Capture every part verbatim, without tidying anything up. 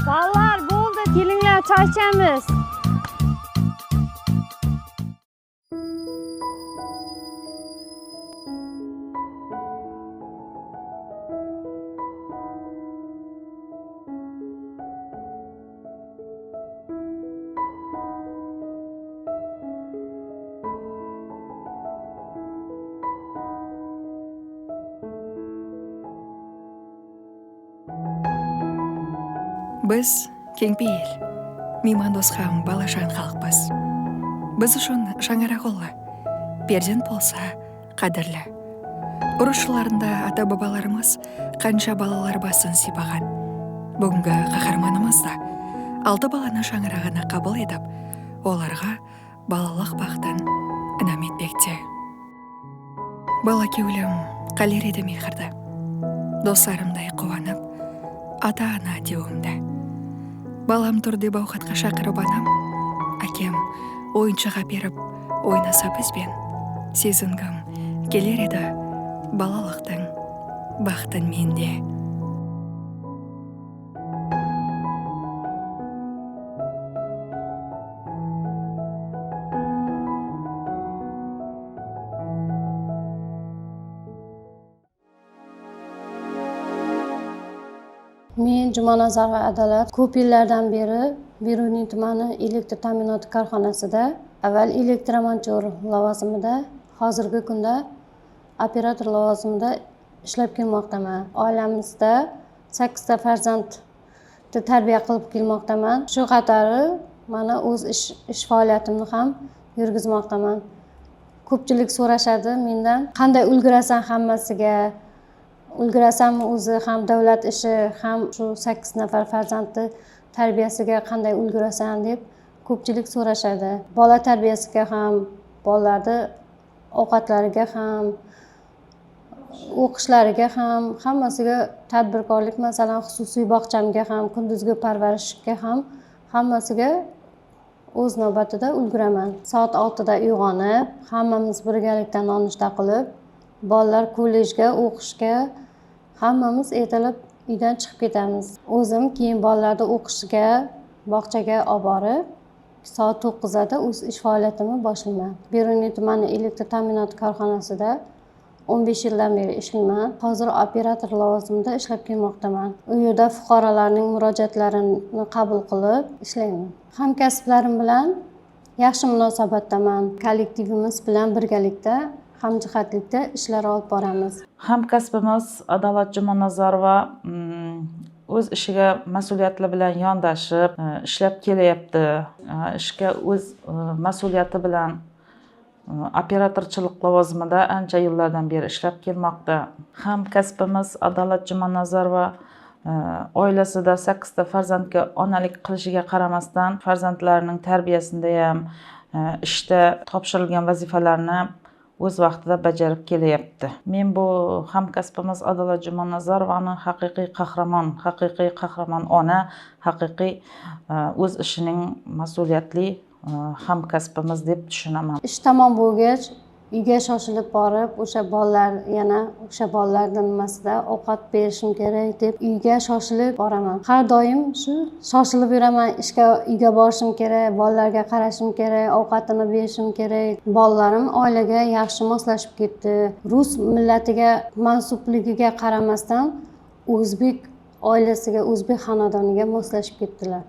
Balalar, boldı, kelińler, chay ishemiz. Biz keńpeyil, miymandos hám balajan xalıqpız. Biz ushın shańaraq ullı, perzent bolsa qádirli. Urıs jıllarında ata-babalarımız qansha balalar basın sıypaǵan. Búgingi qaharmanımız da altı balanı shańaraǵına qabıl etip, olarǵa balalıq baxtın inam etpekte. Bala kewlim qáler edi mehirdi, doslarımday quwanıp, ata-ana dewimdi. Balam tur dep awqatqa shaqırıp anam, ákem oyınshıq áperip oynasa bizben, sezingim keler edi balalıqtıń baxtın mende. Men Jumanazarova Adolat. Kóp yillardan beri Beruniy tumani elektr ta'minoti korxonasida avval elektromontyur lavozimida, hozirgi kunda operator lavozimida ishlab kelmoqdaman. Oilamizda sakkizta farzandni tarbiya qilib kelmoqdaman. Shu qatori mana o'z ish, ish faoliyatimni ham yurgizmoqdaman. Ko'pchilik so'rashadi mendan, "Qanday ulgurasan hammasiga? Ulgurasanmi o'zi ham davlat ishi, ham shu sakkiz nafar farzandni tarbiyasiga qanday ulgurasan?" deb ko'pchilik so'rashadi. Bola tarbiyasiga ham, bolalarni ovqatlariga ham, o'qishlariga ham, hammasiga tadbirkorlik, masalan, xususiy bog'chamga ham, kunduzgi parvarishga ham, hammasiga o'z navbatida ulguraman. Soat oltida uyg'onib, hammamiz birgalikda nonushta qilib, bolalar kollejga, o'qishga hammamiz ertalab uydan chiqib ketamiz. O'zim keyin bolalarni o'qishiga, bog'chaga olib borib, soat to'qqizlarda o'z ish faoliyatimni boshlayman. Beruniy tumani elektr ta'minoti korxonasida o'n besh yildan beri ishlayman. Hozir operator lavozimida ishlab kelmoqdaman. U yerda fuqarolarning murojaatlarini qabul qilib ishlayman. Hamkasblarim bilan yaxshi munosabatdaman. Kollektivimiz bilan birgalikda, hamjihatlikda ishlar olib boramiz. Hamkasbimiz Adolat Jumanazarova, mm, o'z ishiga mas'uliyatli bilan yondashib, e, ishlab kelyapti. E, ishga o'z, e, mas'uliyati bilan, e, operatorchilik lavozimida ancha yillardan beri ishlab kelmoqda. Hamkasbimiz Adolat Jumanazarova, e, oilasida sakkizta farzandga onalik qilishiga qaramasdan, farzandlarining tarbiyasida ham, e, ishda topshirilgan vazifalarni o'z vaqtida bajarib kelyapti. Men bu hamkasbimiz Adolat Jumanazarovani haqiqiy qahramon, haqiqiy qahramon ona, haqiqiy, e, o'z ishining mas'uliyatli, e, hamkasbimiz deb tushunaman. Ish tamom bo'lgach, uyga shoshilib borib, o'sha bolalar, yana o'sha bolalarni nimasida ovqat berishim kerak deb uyga shoshilib boraman. Har doim shu shoshilib yuraman, ishga, uyga borishim kerak, bolalarga qarashim kerak, ovqatini berishim kerak. Bolalarim oilaga yaxshi moslashib ketdi. Rus millatiga mansubligiga qaramasdan, o'zbek oilasiga, o'zbek xonadoniga moslashib ketdilar.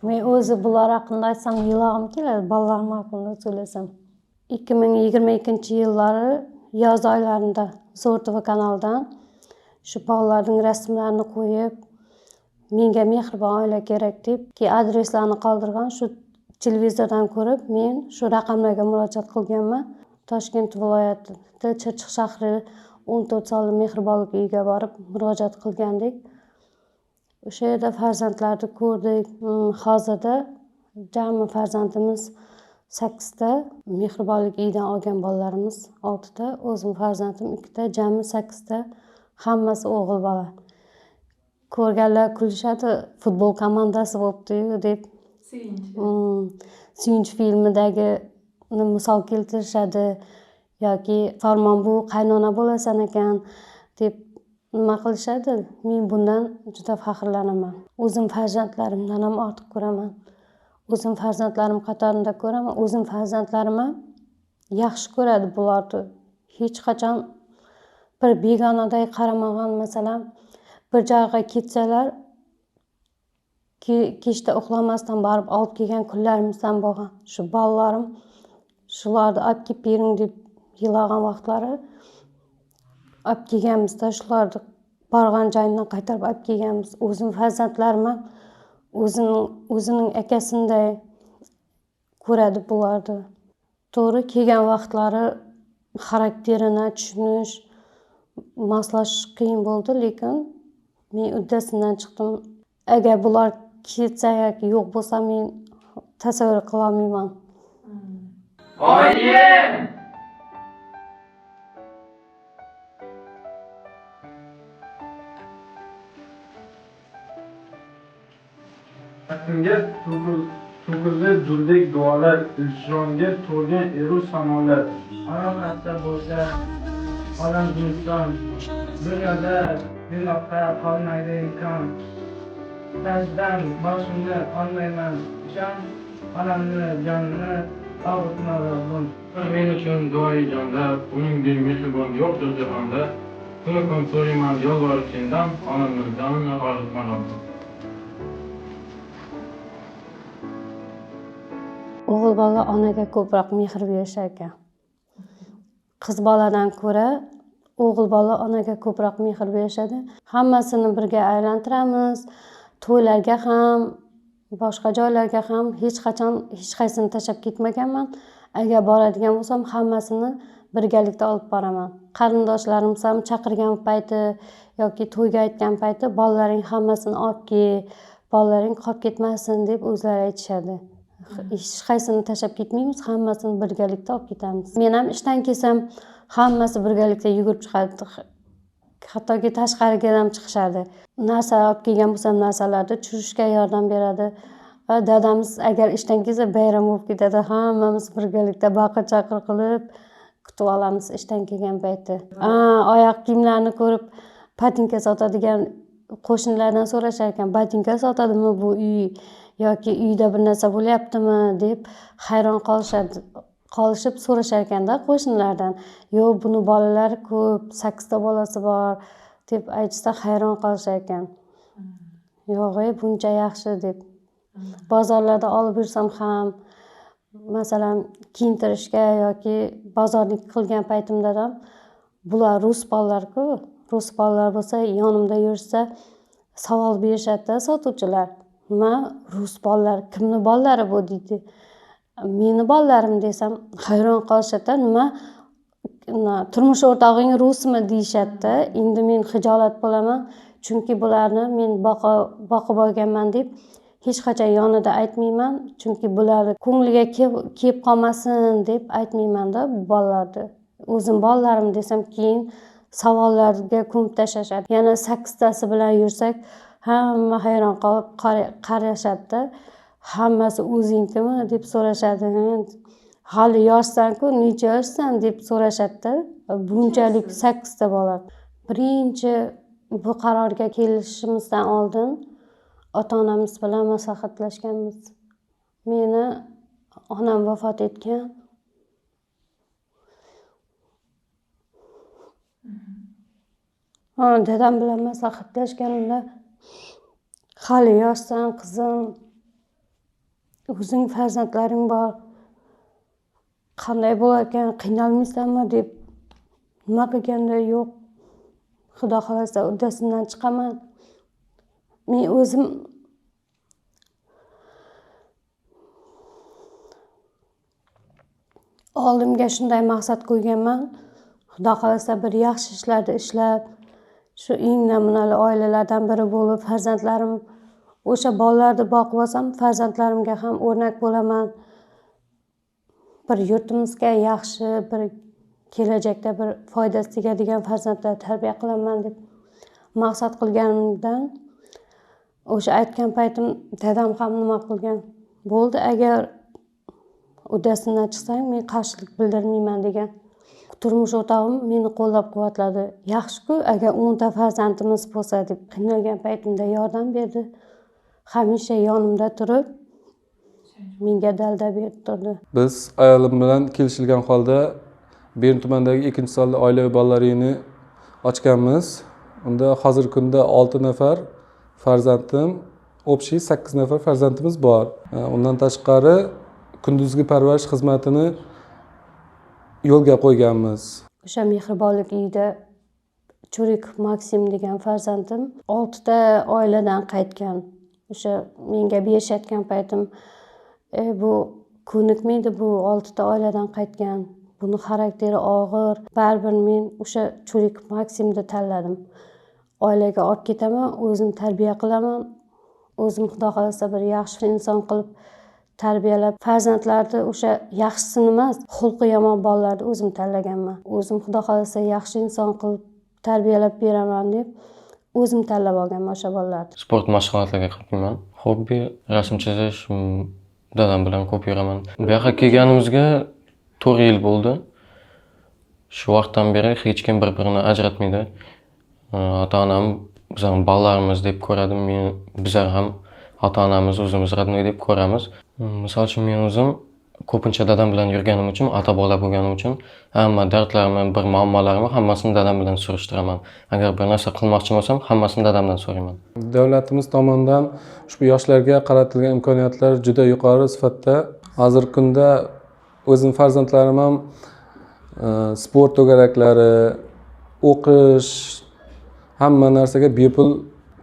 Men o'zi bular haqida aytsam, yig'lag'im keladi, bolalarim haqida so'ylasam. Ikki ming yigirma ikkinchi yillari yoz oylarida Zo'r T V kanaldan shu bolalarning rasmlarini qo'yib, "Menga mehribon oila kerak", deb, keyin adreslarni qoldirgan, shu televizordan ko'rib, men shu raqamlarga murojaat qilganman. Toshkent viloyatida Chirchiq shahri o'n to'rt sonli mehribonlik uyiga borib murojaat qilgandik. O'sha yerda farzandlarni ko'rdik. Mm, hozirda jami farzandimiz sakkizta, mehribonlik uyidan olgan bolalarimiz oltita, o'zim farzandim ikkita, jami sakkizta, hammasi o'g'il bola. Ko'rganlar kulishadi, futbol komandasi bo'pti-yu deb. Suyunch. Mm, Suyunch filmidagini misol keltirishadi yoki Farmon bu qaynona bo'lasan ekan deb nima qilishadi. Men bundan juda faxrlanaman. O'zim farzandlarimdan ham ortiq ko'raman. O'zim farzandlarim qatorida ko'raman. O'zim farzandlarim ham yaxshi ko'radi bularni. Hech qachon bir begonaday qaramagan, masalan, bir joyga ketsalar, ke-, kechda uxlamasdan borib olib kelgan kunlarimiz ham bo'lgan. Shu balalarim, shularni olib kelib beriń deb yig'lagan vaqtlari olib kelganmiz-da, shularni borgan joyidan qaytarib olib kelganmiz. O'zim farzandlarim ham o'zini, o'zining akasinday ko'radi bularni. To'g'ri, kelgan vaqtlari xarakterini tushunish, moslashish qiyin bo'ldi, lekin men uddasidan chiqdim. Agar bular ketsa yoki yo'q bo'lsa, men tasavvur qilolmayman. Oyi! Hatimge to'kildi durdek duolar, iltijonga to'lgan eru samolar. Onam asta bo'lsa, onam inson, dunyoda demoqqa qolmaydi imkon. Tajdan boshimni olmayman, ishon, onamni jonini og'ritma, Robbim. Men uchun duoyi jonda, uning deng mehribon yo'qdir jahonda. Kuni kun so'rayman yolvorib sendan, onamni jonini og'ritma, Robbim. O'g'il bola onaga ko'proq mehr berisharkan. Qiz boladan ko'ra o'g'il bola onaga ko'proq mehr berishadi. Hammasini birga aylantiramiz. To'ylarga ham, boshqa joylarga ham hech qachon hech qaysini tashlab ketmaganman. Agar boradigan bo'lsam, hammasini birgalikda olib boraman. Qarindoshlarim ham chaqirgan payti yoki to'yga aytgan payti, "Bolalaring hammasini olib kel, bolalaring qolib ketmasin", deb o'zlari aytishadi. Hech qaysini tashlab ketmaymiz, hammasini birgalikda olib ketamiz. Men ham ishdan kelsam, hammasi birgalikda yugurib chiqadi. Hattoki tashqariga ham chiqishadi. Narsa olib kelgan bo'lsam, narsalarni tushirishga yordam beradi. Va dadamiz agar ishdan kelsa, bayram bo'lib ketadi. Hammamiz birgalikda baqir-chaqir qilib kutib olamiz ishdan kelgan payti. A, oyoq kiyimlarni ko'rib, patinka sotadigan qo'shnilardan so'rashar ekan, "Patinka sotadimi bu uy yoki uyda bir narsa bo'lyaptimi?" deb hayron qolishadi. Qolishib so'rashar ekanda qo'shnilardan, "Yo'q, buni bolalari ko'p, sakkizta bolasi bor", deb aytsa, hayron qolishar ekan. "Yo'q-e, buncha yaxshi", deb. Bozorlarda olib yursam ham, masalan, kiyintirishga yoki bozorniki qilgan paytimda ham, bular rus bolalar-ku, rus bolalar bo'lsa, yonimda yursa, savol berishadi-da sotuvchilar. "Nima, rus bolalar, kimni bolalari bu?" deydi. "Meni bolalarim", desam, hayron qolishadi-da, "Nima, na, turmush o'rtog'ing rusmi?" deyishadi-da. Endi men xijolat bo'laman, chunki bularni men boqa-, boqib olganman deb hech qachon yonida aytmayman, chunki bularni ko'ngliga ke-, kelib qolmasin deb aytmayman-da bu bolalarni. O'zim bolalarim desam, keyin savollarga ko'mib tashlashadi. Yana sakkiztasi bilan yursak, hamma hayron qolib qara-, qarashadi-da. "Hammasi o'zingkimi?" deb so'rashadi. "Hali yoshsan-ku, necha yoshsan?" deb so'rashadi-da. Bunchalik sakkizta bola. Birinchi bu qarorga kelishimizdan oldin ota-onamiz bilan maslahatlashganmiz. Meni onam vafot etgan. Ha, dadam bilan maslahatlashganimda, "Hali yoshsan, qizim, o'zing farzandlaring bor. Qanday bo'larkan, qiynalmaysanmi?" deb nima qilganda, "Yo'q, Xudo xohlasa, uddasidan chiqaman. Men o'zim oldimga shunday maqsad qo'yganman. Xudo xohlasa, bir yaxshi ishlarda ishlab, Shu eng namunali oilalardan biri bo'lib, farzandlarim, o'sha bolalarni boqib olsam, farzandlarimga ham o'rnak bo'laman. Bir yurtimizga yaxshi, bir kelajakda bir foydasi tegadigan farzandlar tarbiya qilaman deb maqsad qilganimdan, o'sha aytgan paytim dadam ham nima qilgan, "Bo'ldi, agar uddasimdan chiqsang, men qarshilik bildirmayman", degan. Turmush o'rtog'im meni qo'llab-quvvatladi. Yaxshi-ku, agar o'nta farzandimiz bo'lsa, deb qiynalgan paytimda yordam berdi. Hamisha yonimda turib, menga dalda berib turdi. Biz ayolim bilan kelishilgan holda Berun tumanidagi ekinchi sonli oilaviy bolalar uyini ochganmiz. Unda hozirgi kunda olti nafar farzandim, общий sakkiz nafar farzandimiz bor. Undan tashqari, kunduzgi parvarish xizmatini yo'lga qo'yganmiz. O'sha mehribonlik uyida Churikov Maksim degan farzandim oltita oiladan qaytgan. O'sha menga berishayotgan paytim, "E, bu ko'nikmaydi, bu oltita oiladan qaytgan. Buni xarakteri og'ir." Baribir men o'sha Churikov Maksimni tanladim. Oilaga olib ketaman, o'zim tarbiya qilaman. O'zim, Xudo xohlasa, bir yaxshi inson qilib tarbiyalab, farzandlarni o'sha yaxshisini emas, xulqi yomon bolalarni o'zim tanlaganman. O'zim, Xudo xohlasa, yaxshi inson qilib tarbiyalab beraman deb, o'zim tanlab olganman o'sha bolalarni. Sport mashg'ulotlariga qatnayman. Xobbi, rasm chizish, m, dadam bilan ko'p yuraman. Bu yoqqa kelganimizga to'rt yil bo'ldi. Shu vaqtdan beri hech kim bir-birini ajratmaydi. Ata-onam bizlarni balalarimiz deb ko'radi. Men, bizlar ham ota-onamiz, o'zimiz родной deb ko'ramiz. Misol uchun, men o'zim ko'pincha dadam bilan yurganim uchun, ota-bola bo'lganim uchun, hamma dardlarimni, bir muammolarimni hammasini dadam bilan surishtiraman. Agar bir narsa qilmoqchi bo'lsam, hammasini dadamdan so'rayman. Davlatimiz tomonidan ushbu yoshlarga qaratilgan imkoniyatlar juda yuqori sifatda. Hozirgi kunda o'zim farzandlarim ham, e, sport to'garaklari, o'qish, hamma narsaga bepul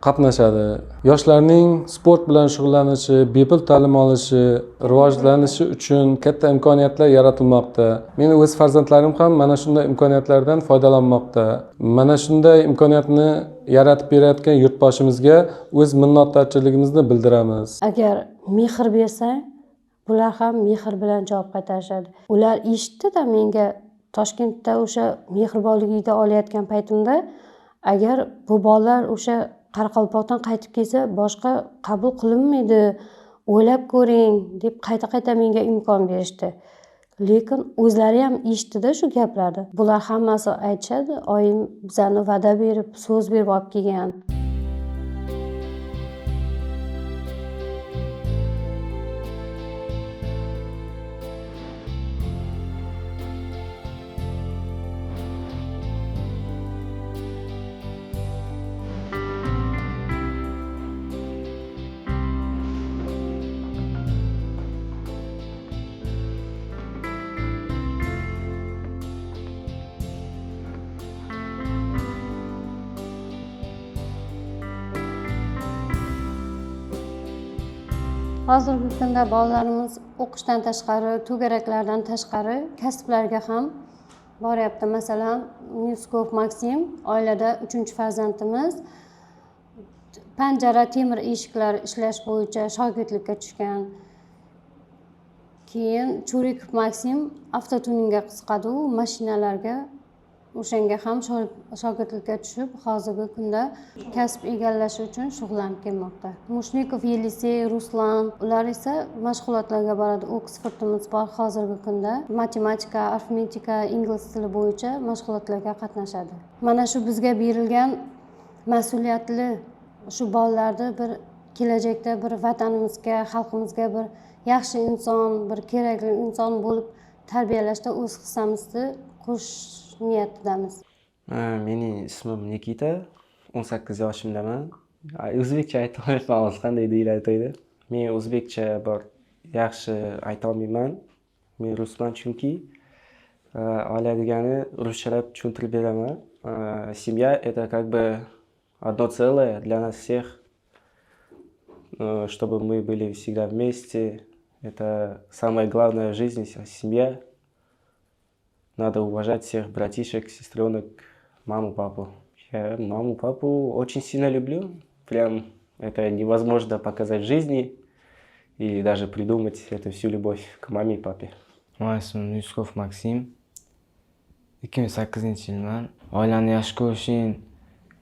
qatnashadi. Yoshlarning sport bilan shug'ullanishi, bepul ta'lim olishi, rivojlanishi uchun katta imkoniyatlar yaratilmoqda. Meni o'z farzandlarim ham mana shunday imkoniyatlardan foydalanmoqda. Mana shunday imkoniyatni yaratib berayotgan yurtboshimizga o'z minnatdorchiligimizni bildiramiz. Agar mehr bersang, bular ham mehr bilan javob qaytarishadi. Ular eshitdi-da, menga Toshkentda o'sha mehribonlik uyida olayotgan paytimda, "Agar bu bolalar o'sha Qoraqalpoqdan qaytib kelsa, boshqa qabul qilinmaydi, o'ylab ko'ring", deb qayta-qayta menga imkon berishdi. Lekin o'zlari ham eshitdi-da shu gaplarni. Bular hammasi aytishadi, oyim bizlarni va'da berib, so'z berib olib kelgan. Hozirgi kunda bolalarimiz o'qishdan tashqari, to'garaklardan tashqari kasblarga ham boryapti. Masalan, Nyuskov Maksim oilada uchinchi farzandimiz, panjara, temir eshiklar ishlash bo'yicha shogirdlikka tushgan. Keyin Churikov Maksim avtotuningga qiziqadi, u mashinalarga, o'shanga ham shog-, shogirdlikka tushib, hozirgi kunda kasb egallashi uchun shug'ullanib kelmoqda. Mushnikov Yelisey, Ruslan, ular esa mashg'ulotlarga boradi. Oksfordimiz bor hozirgi kunda. Matematika, arifmetika, ingliz tili bo'yicha mashg'ulotlarga qatnashadi. Mana shu bizga berilgan mas'uliyatli, shu bolalarni bir kelajakda bir Vatanimizga, xalqimizga bir yaxshi inson, bir kerakli inson bo'lib tarbiyalashda o'z hissamizni qo'shish niyatidamiz. Ha, mening ismim Nikita, o'n sakkiz yoshimdaman. A, o'zbekcha ayta olmayman, hozir qanday deyiladi to'yda. Men o'zbekcha bir yaxshi ayta olmayman. Men rusman, chunki, a, oila degani ruschalab tushuntirib beraman. A, семья — это как бы одно целое для нас всех, э, чтобы мы были всегда вместе. Это самое главное в жизни, с-, семья. Надо уважать всех братишек, сестрёнок, маму, папу. Я маму, папу очень сильно люблю. Прям это невозможно показать в жизни и даже придумать эту всю любовь к маме и папе. Meniń ismim Yuskov Maksim. Ikki ming sakkizinchi yilman. Oilani yaxshi ko'rishing,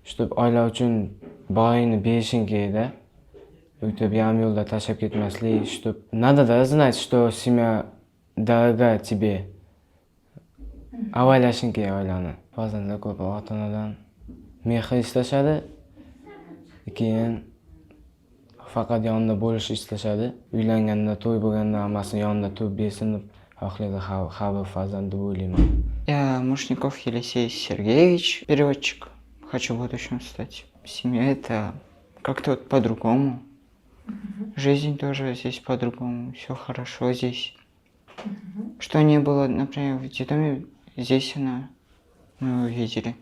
чтоб oila uchun boyingni berishing kerak-da. Óytip, yarim yo'lda tashlab ketmaslik, чтоб надо, да, знать, что семья дорога тебе. Avaylashing kerak oilani. Farzandlar ko'p ota-onadan mehr istashadi. Keyin faqat yonida bo'lish istashadi. Uylanganda, to'y bo'lganda hammasini yonida turib bersin deb xohlaydi har, har bir farzand deb o'ylayman. Я Мушников Елисей Сергеевич, переводчик. Хочу в будущем стать. Семья это как-то вот по-другому. Жизнь тоже здесь по-другому. Все хорошо здесь. Что не было, например, в детдоме, здесь она, мы увидели.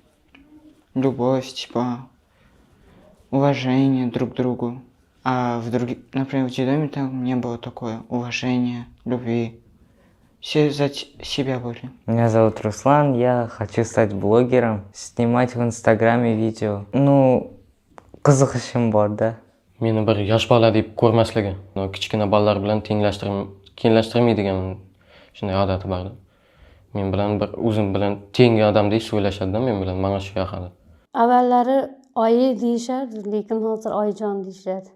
Любовь, типа, уважение друг к другу. А в других, например, в детдоме там не было такое уважения, любви. Все за т-, себя были. Меня зовут Руслан, я хочу стать блогером, снимать в Инстаграме видео. Ну, qızıǵıshım bar da. Meni bir yash bala dep ko'rmasligi, mınaw kichkina balalar bilan tenglashtirim-, tenglashtirmaydigan shunday odati bar edi. Men bilan bir, o'zim bilan teng odamdek so'ylashadi da, men bilan, mańa shu yoqadi. Avvallari oyi deyishardi, lekin hozir oyijon deyishadi.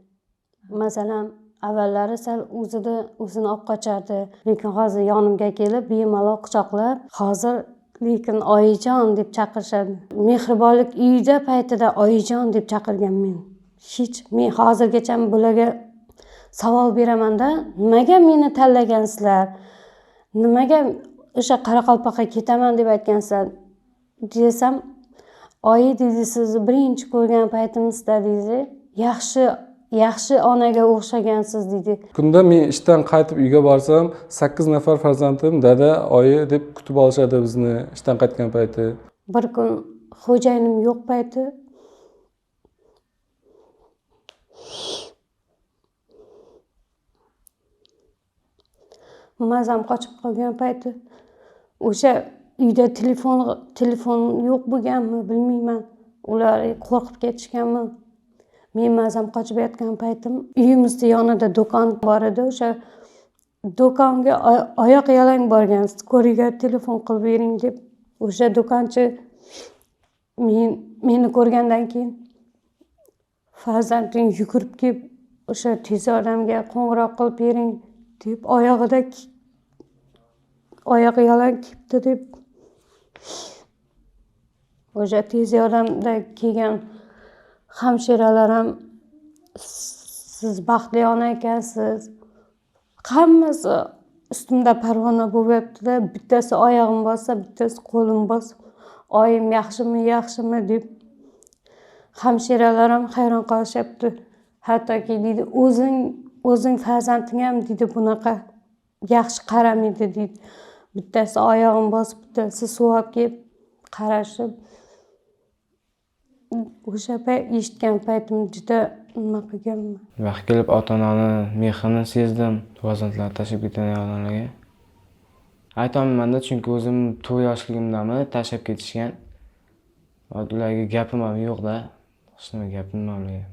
Masalan, avvallari sal o'zida, o'zini olib qochardi, lekin hozir yonimga kelib, bemalol quchoqlab, hozir lekin oyijon deb chaqirishadi. Mehribonlik uyida paytida oyijon deb chaqirgan men. Hech, men hozirgacha bularga savol beraman-da, "Nimaga meni tanlagansizlar? Nimaga o'sha Qoraqalpoqqa ketaman deb aytgansizlar?" desam, "Oyi, — deydi, — sizni birinchi ko'rgan paytimizda, — deydi, — yaxshi, yaxshi onaga o'xshagansiz", — deydi. Kunda men ishdan qaytib uyga borsam, sakkiz nafar farzandim "Dada, oyi", deb kutib olishadi bizni ishdan qaytgan payti. Bir kun xo'jayinim yo'q payti, mazam qochib qolgan payti, o'sha uyda telefon, telefon yo'q bo'lganmi, bilmayman. Ular qo'rqib ketishganmi? Men mazam qochib yotgan paytim, uyimizda yonida do'kon bor edi. O'sha do'konga oy-, oyoq yalang borgan, "Skoriga telefon qilib bering", deb. O'sha do'konchi men, meni ko'rgandan keyin, "Farzanding yugurib kelib, o'sha tez yordamga qo'ng'iroq qilib bering", deb, oyog'ida ki-, oyog'i yalang kelibdi deb. O'sha tez yordamda kelgan hamshiralar ham, "Siz baxtli ona ekansiz". Hammasi ustimda parvona bo'lyapti-da, bittasi oyog'im bossa, bittasi qo'lim bosib, "Oyim yaxshimi, yaxshimi?" deb. Hamshiralar ham hayron qolishyapti. Hattoki deydi, "O'zing, o'zing farzanding ham", deydi, "bunaqa yaxshi qaramaydi", deydi. Bittasi oyog'im bosib, bittasi suv olib kelib qarashib. O'sha pay-, eshitgan paytim juda nima qilganman. Vaqt kelib ota-onani mehrini sezdim, farzandlar tashlab ketadigan odamlarga. Aytolmayman-da, chunki o'zim to'rt yoshligimdami tashlab ketishgan. Ularga gapim ham yo'q-da. Hech nima gapim ham yo'q.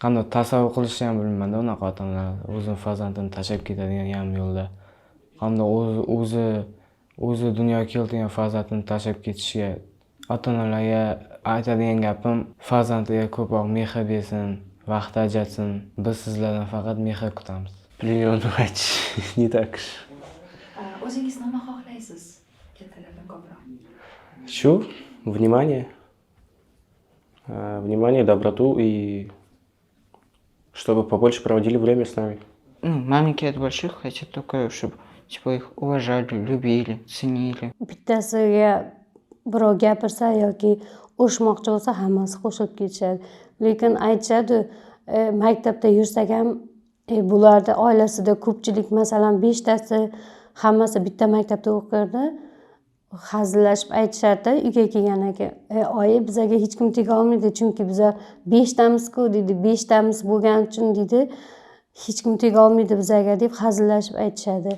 Qanday tasavvur qilishni ham bilmayman-da, unaqa ota-onalar o'zini farzandini tashlab ketadigan yarim yo'lda. Qanday o'zi, o'zi, o'zi dunyoga keltirgan farzandini tashlab ketishga ota-onalarga aytadigan gapim, farzandlarga ko'proq mehr bersin, vaqt ajratsin. Biz sizlardan faqat mehr kutamiz. Приём давайте, не так уж. А, o'zingiz nima xohlaysiz kattalardan ko'proq? Shu, внимание. А, внимание, доброту и чтобы побольше проводили время с нами. Ну, маленькие от больших хотят только, чтобы, типа, их уважали, любили, ценили. Bittasiga birov gapirsa yoki urishmoqchi bo'lsa, hammasi qo'shilib ketishadi. Lekin aytishadi, e, maktabda yursak ham, e, bularni oilasida ko'pchilik, masalan, beshtasi, hammasi bitta maktabda o'qirdi. Hazillashib aytishadi-da, uyga kelgandan keyin, "E, oyi, bizaga hech kim tega olmaydi, chunki bizlar beshtamiz-ku", deydi. "Beshtamiz bo'lgani uchun", deydi, "hech kim tega olmaydi bizaga", deb hazillashib aytishadi.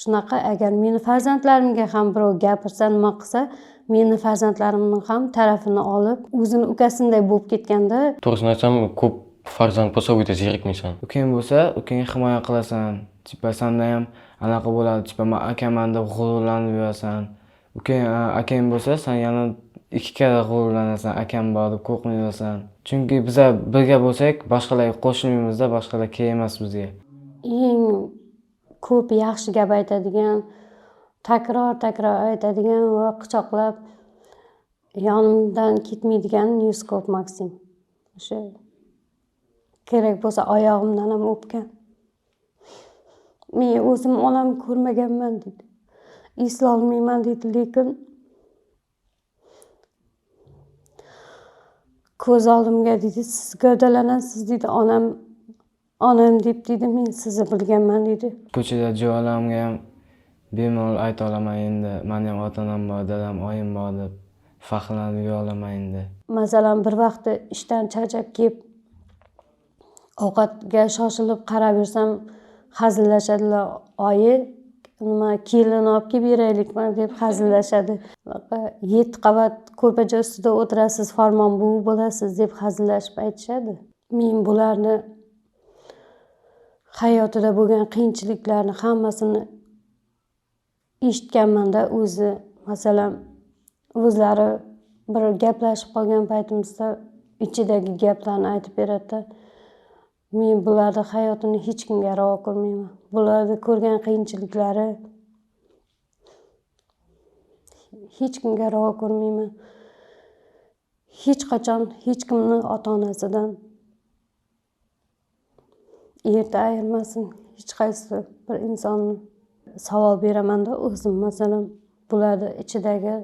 Shunaqa, agar meni farzandlarimga ham birov gapirsa, nima qilsa, Meni farzandlarimni ham tarafini olib, o'zini ukasinday bo'lib ketganda. To'g'risini aytsam, ko'p farzand bo'lsa, o'ta zerikmaysan. Ukang bo'lsa, ukangga himoya qilasan. Tipa, sanda ham anaqa bo'ladi. Tipa, "Men akaman", deb g'ururlanib yurasan. Ukang, a, akang bo'lsa, sen yana ikki karra g'ururlanasan, "Akam bor", deb qo'rqmaysan. Chunki biz birga bo'lsak, boshqalarga qo'shilmaymiz-da, boshqalar kerak emas bizga. Eng ko'p yaxshi gap aytadigan, takror-takror aytadigan va quchoqlab, yonimdan ketmaydigan Nyuskov Maksim. O'sha kerak bo'lsa, oyog'imdan ham o'pgan. "Men o'zim onamni ko'rmaganman", deydi. "Eslolmayman", deydi, lekin ko'z oldimga, deydi, "siz gavdalanasiz", deydi, "onam, onam deb", deydi, "men sizni bilganman", deydi. Ko'chada juvonlarimga ham bemalol ayta olaman endi, "Mani ham ota-onam bor, dadam, oyim bor", deb faxrlanib yura olaman endi. Masalan, bir vaqti ishdan charchab kelib, ovqatga shoshilib qarab yursam, hazillashadilar. "Oyi, nima, kelin olib kelib beraylikmi?" deb hazillashadi. "Yetti qavat ko'rpacha ustida o'tirasiz, farmon buvi bo'lasiz", deb hazillashib aytishadi. Men bularni hayotida bo'lgan qiyinchiliklarni hammasini eshitganman-da o'zi. Masalan, o'zlari bir gaplashib qolgan paytimizda ichidagi gaplarni aytib beradi-da. Men bularni hayotini hech kimga ravo ko'rmayman. Bularni ko'rgan qiyinchiliklari hech kimga ravo ko'rmayman. Hech qachon hech kimni ota-onasidan erta ayirmasin hech qaysi bir insonni. Savol beraman-da o'zim, masalan, bularni ichidagi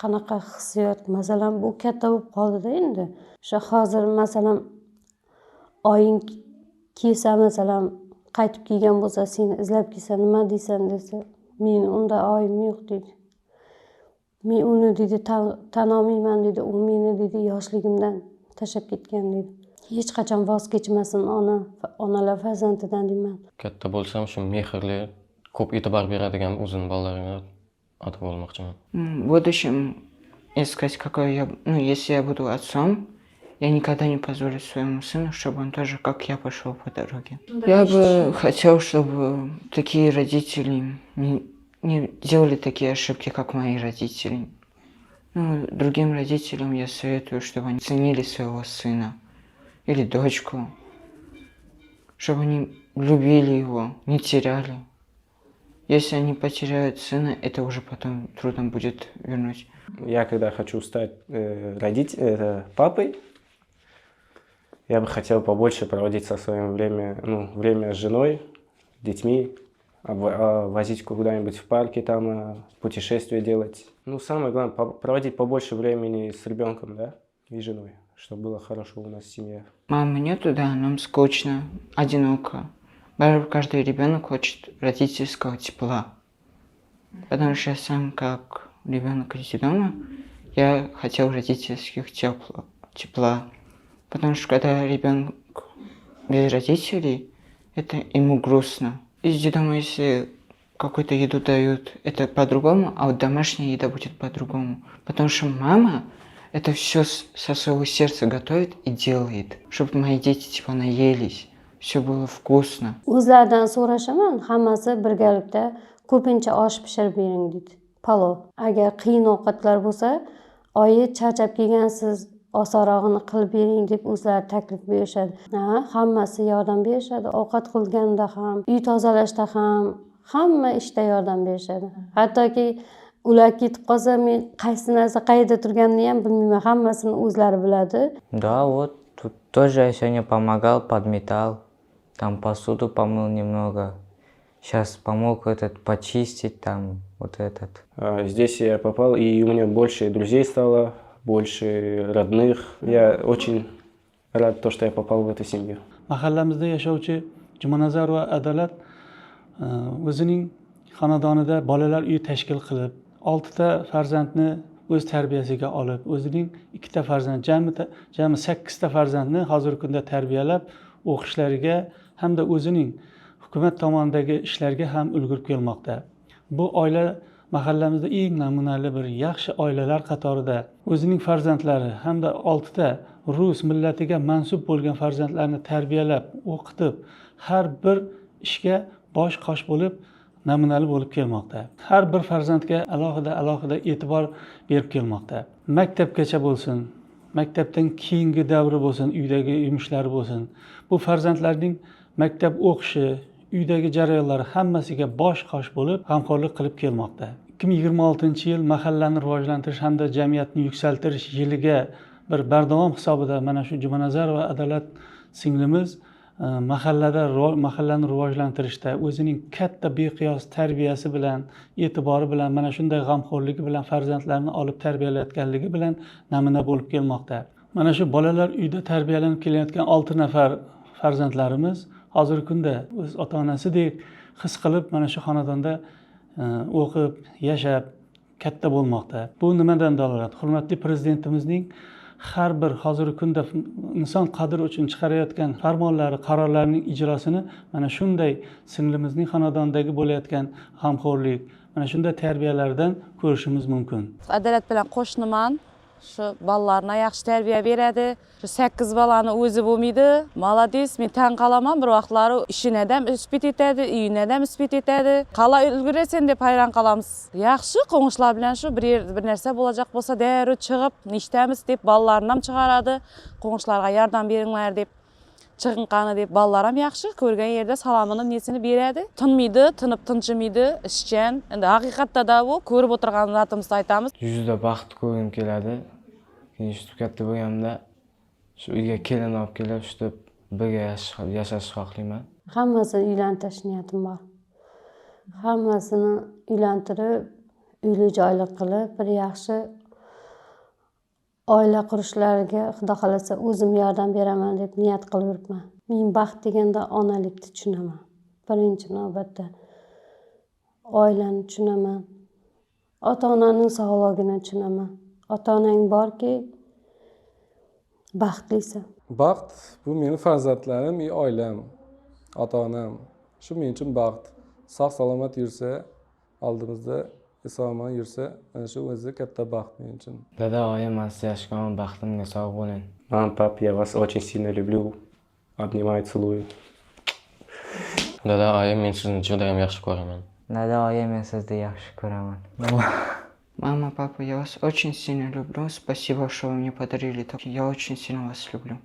qanaqa hissiyot, masalan, bu katta bo'lib qoldi-da endi. O'sha hozir, masalan, oying kelsa, masalan, qaytib kelgan bo'lsa, seni izlab kelsa, "Nima deysan?" desa, "Meni unda oyim yo'q", deydi. "Men uni", deydi, "ta-, tanolmayman", deydi, "u meni", deydi, "yoshligimdan tashlab ketgan", deydi. Hech qachon voz kechmasin ona, onalar farzandidan deyman. Katta bo'lsam, shu mehrli, ko'p e'tibor beradigan o'zini bolalarga ota bo'lmoqchiman. М, в будущем, если сказать, какой я, ну, если я буду отцом, я никогда не позволю своему сыну, чтобы он тоже, как я, пошёл по дороге. Я бы хотел, чтобы такие родители не, не делали такие ошибки, как мои родители. Ну, другим родителям я советую, чтобы они ценили своего сына или дочку, чтобы они любили его, не теряли. Если они потеряют сына, это уже потом трудно будет вернуть. Я когда хочу стать, э, родить-, э, папой, я бы хотел побольше проводить со своим время, ну, время с женой, детьми, обво-, а, возить куда-нибудь в парки, там, э, путешествия делать. Ну, самое главное, по-, проводить побольше времени с ребёнком, да, и женой, чтобы была хорошая у нас семья. Мамы нету, да, нам скучно, одиноко. Бәрібір каждый ребёнок хочет родительского тепла. Потому что я сам, как ребёнок из детдома, я хотел родительских тепла, тепла. Потому что когда ребёнок без родителей, это ему грустно. Из детдома, если какую-то еду дают, это по-другому, а вот домашняя еда будет по-другому. Потому что мама это всё с-, со своего сердца готовит и делает, чтобы мои дети, типа, наелись. Всё было вкусно. O'zlaridan so'rashaman, hammasi birgalikda ko'pincha osh pishirib bering deydi. Palov. Agar qiyin ovqatlar bo'lsa, "Oyi, charchab kelgansiz, osonrog'ini qilib bering", deb o'zlari taklif berishadi. Ha, hammasi yordam berishadi. Ovqat qilganda ham, uy tozalashda ham, hamma ishda yordam berishadi. Hattoki ular ketib qolsa, men qaysi narsa qayerda turganini ham bilmayman. Hammasini o'zlari biladi. Да, вот тут тоже я сегодня помогал, подметал, там посуду помыл немного. Щас помог этот почистить, там вот этот. А, здесь я попал, и у меня больше друзей стало, больше родных. Я очень рад, то, что я попал в эту семью. Mahallamizda yashovchi Jumanazarova Adolat, e, o'zining xonadonida bolalar uyi tashkil qilib, oltita farzandni o'z tarbiyasiga olib, o'zining ikkita farzand, jami ta-, jami sakkizta farzandni hozirgi kunda tarbiyalab, o'qishlariga hamda o'zining hukumat tomonidagi ishlarga ham ulgurib kelmoqda. Bu oila Mahallamizda eń namunali bir yaxshi oilalar qatorida o'zining farzandlari hamda oltita rus millatiga mansub bo'lgan farzandlarni tarbiyalab, o'qitib, har bir ishga bosh-qosh bo'lib, namunali bo'lib kelmoqda. Har bir farzandga alohida, alohida e'tibor berib kelmoqda. Maktabgacha bo'lsin, maktabdan keyingi davri bo'lsin, uydagi yumushlar bo'lsin. Bu farzandlarning maktab o'qishi, uydagi jarayonlari hammasiga bosh-qosh bo'lib, g'amxo'rlik qilib kelmoqda. Ikki ming yigirma oltinchi yil mahallani rivojlantirish hamda jamiyatni yuksaltirish yiliga bir bardavom hisobida mana shu Jumanazarova Adolat singlimiz, e, mahallada rivo-, mahallani rivojlantirishda o'zining katta beqiyos tarbiyasi bilan, e'tibori bilan, mana shunday g'amxo'rligi bilan farzandlarini olib tarbiyalayotganligi bilan namuna bo'lib kelmoqda. Mana shu bolalar uyda tarbiyalanib kelayotgan olti nafar farzandlarimiz hozirgi kunda o'z ota-onasidek his qilib, mana shu xonadonda, e, o'qib, yashab, katta bo'lmoqda. Bu nimadan dalolat? Hurmatli Prezidentimizning har bir hozirgi kunda f-, inson qadri uchun chiqarayotgan farmonlari, qarorlarining ijrosini mana shunday singlimizning xonadonidagi bo'layotgan g'amxo'rlik, mana shunday tarbiyalardan ko'rishimiz mumkin. Adolat bilan qo'shniman. Shu balalarına yaxshi tárbiya beredi. Shu sakkiz balanı ózi bolmaydı. Malades, men tań qalaman, bir waqıtları ishin adam úspet etedi, úyin adam úspet etedi. Qalay úlgiresen dep hayran qalamız. Yaxshi, qońsılar bilan shu bir yer, bir nárse bolajaq bolsa, dárriw shıǵıp, neshtemiz dep balalarınam shıǵaradı. Qońsılarǵa yardam berińler dep. Shıǵıń qanı dep, balalar hám yaqshı, kórgen jerde salamını, nesini beredi. Tınmaydı, tınıp tınshımaydı, isjan. Endi haqıyqatta da bul, kórip otırǵan zatımızdı aytamız. Júzde baxıt kórgim keledi. Keyin sóytip katta bolǵanımda shu úyge kelin alıp kelip, sóytip birge yash-, yashashqa waqlayman. Hammasini úylentirish niyatim bor. Hammasini úylentirip, úyli joyli qilib, bir yaxshi oila qurishlariga, Xudo xohlasa, o'zim yordam beraman deb niyat qilib yuribman. Men baxt deganda onalikni tushunaman. Birinchi navbatda oilani tushunaman. Ota-onaning sog'ligini tushunaman. Ota-onang borki, baxtlisan. Baxt, bu meni farzandlarim i oilam, ota-onam. Shu men uchun baxt. Sog'-salomat yursa, oldimizda eson-omon yursa, ana shu o'zi katta baxt men uchun. Dada, oyi, men sizni yaxshi ko'raman, baxtimga sog' bo'ling. Мама, папа, я вас очень сильно люблю. Обнимаю, целую. Dada, oyi, men sizni judayam yaxshi ko'raman. Dada, oyi, men sizni yaxshi ko'raman. Мама, папа, я вас очень сильно люблю. Спасибо, что вы мне подарили такой. Я очень сильно вас люблю.